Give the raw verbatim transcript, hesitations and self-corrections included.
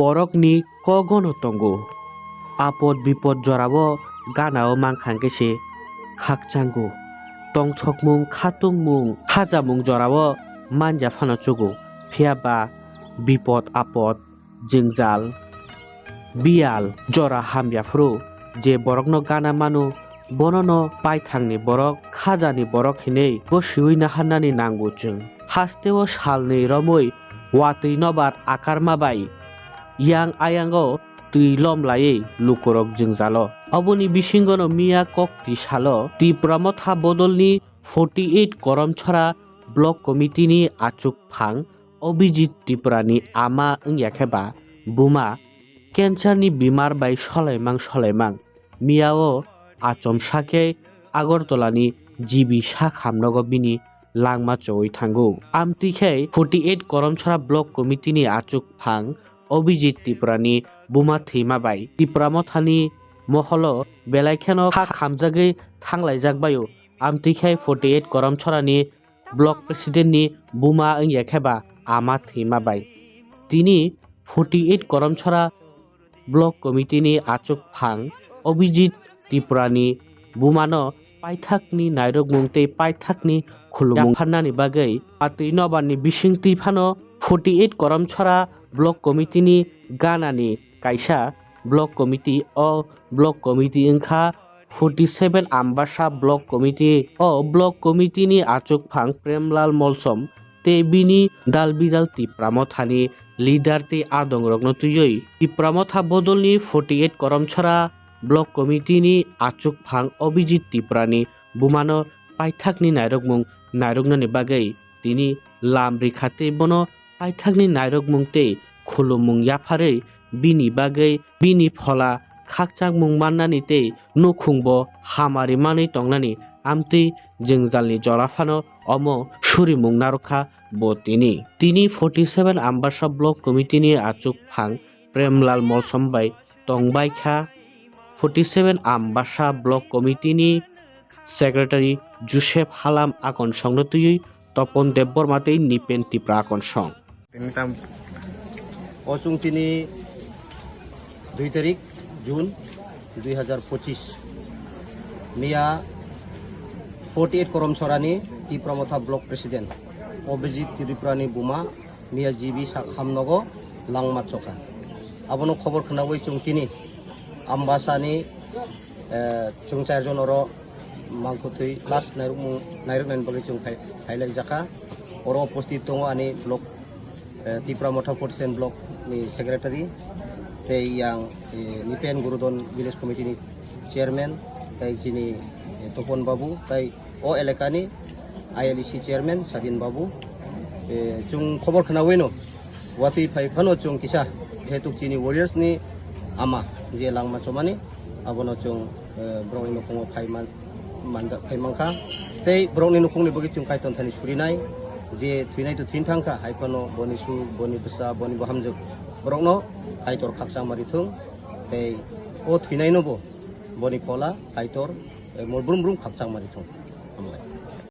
borokni kogono tongo. Apod bipod jorao ganao mankha hwnkhe se khakchango. Tongthokmung, khatungmung, khajamung jorao manja phano chugo. Phiya ba bipod apod, jwngjal, biyal jora hamya phuru je borokno gana mano, bonono paithangni borok, khajani borok hinwi gosiwi naharnani nango chwng. Hasteo salnwi romwi watwi nobar akarma bai yang ayango twi lom laiwi lukurok jwngjalo. Oboni bisingono miya kok twi salo Tipra Motha bodolni forty eight Koromchora Block Committee ni achuk phang Abhijit Tripura ni ama wngya khe ba buma cancer ni bimar bai solaimang solaimang miya o achomsa khe Agartala ni G B sak hamnogo bini langma chowi thango. Amtwi khe forty eight Koromchora Block Committee ni achuk phang Abhijit Tripura ni buma thwima bai Tipra Motha ni moholo belai kheno kha khamjagwi thanglaijak baio. Amtwi khe forty eight Koromchora ni Block President ni buma wngya khe ba ama thwima bai. Tini forty eight Koromchora Block Committee ni achuk phang Abhijit Tripura ni bumano paithakni nairokmung tei paithakni khulumung yapharnani bagwi atwi nobar ni bisingtwi phano forty eight Koromchora Block Committee ni gana ni kaisa Block Committee, o Block Committee wngkha forty seven Ambasa Block Committee. O Block Committee ni achuk phang Premlal Molsom tei bini dal bidal Tipra Motha ni leader tei adongrokno twiwi Tipra Motha bodolni forty eight Koromchora Block Committee ni achuk phang Abhijit Tripura ni bumano paithakni nairokmung nairoknani bagwi tini lam rikha tei bono paithakni nairokmung tei khulumung yapharwi bini bagwi bini phola khakchangmung mannani tei nukhungbo hamari manwi tongnani amtwi jwngjalni jora phano omo surimung narwkha bo tini. Tini forty seven Ambasa Block Committee ni achuk phang Premlal Molsom bai tongbai kha. Forty seven Ambasa Block Committee ni Secretary Joseph Halam Akonsongno twiwi Topon Debbarma tei Nipen Tipra Akonsong. Tini tam o chwng tini dui tarik June dui hajar pochis miya forty eight Koromchorani Tipra Motha Block President Abhijit Tripurani buma miya G B sak hamnogo langma chokha. Abono khobor khnawi chwng tini Ambasani, eh, chwng charjon oro mangkukthwi last nairokmung, nairoknani bagwi chwng phai, phailaijak kha. Oro upasthit tongo ani block, eh, Tipra Motha forty seven block ni secretary, tei yang, eh, Nipen Gurudon village committee ni chairman, tei chini, eh, Topon Babu, tei o elakani I L E C chairman Sadin Babu, eh, chwng khobor khnawi no watwi phai phano chwng kisa jehetu chini warriors ni ama je langma chomani abono chwng, eh, borokni nukhungo phai man, manjak phai mankha. Tei borokni nukhungni bagwi chwng Kaitor thani surinai je thwinai to thwin thangkha, hai phano boni su, boni bwsa, boni bo hamjwk borokno Kaitor khakchangma rithung. Tei o thwinaino bo boni phola Kaitor, eh, mol brum brum khakchangma rithung. Hambai.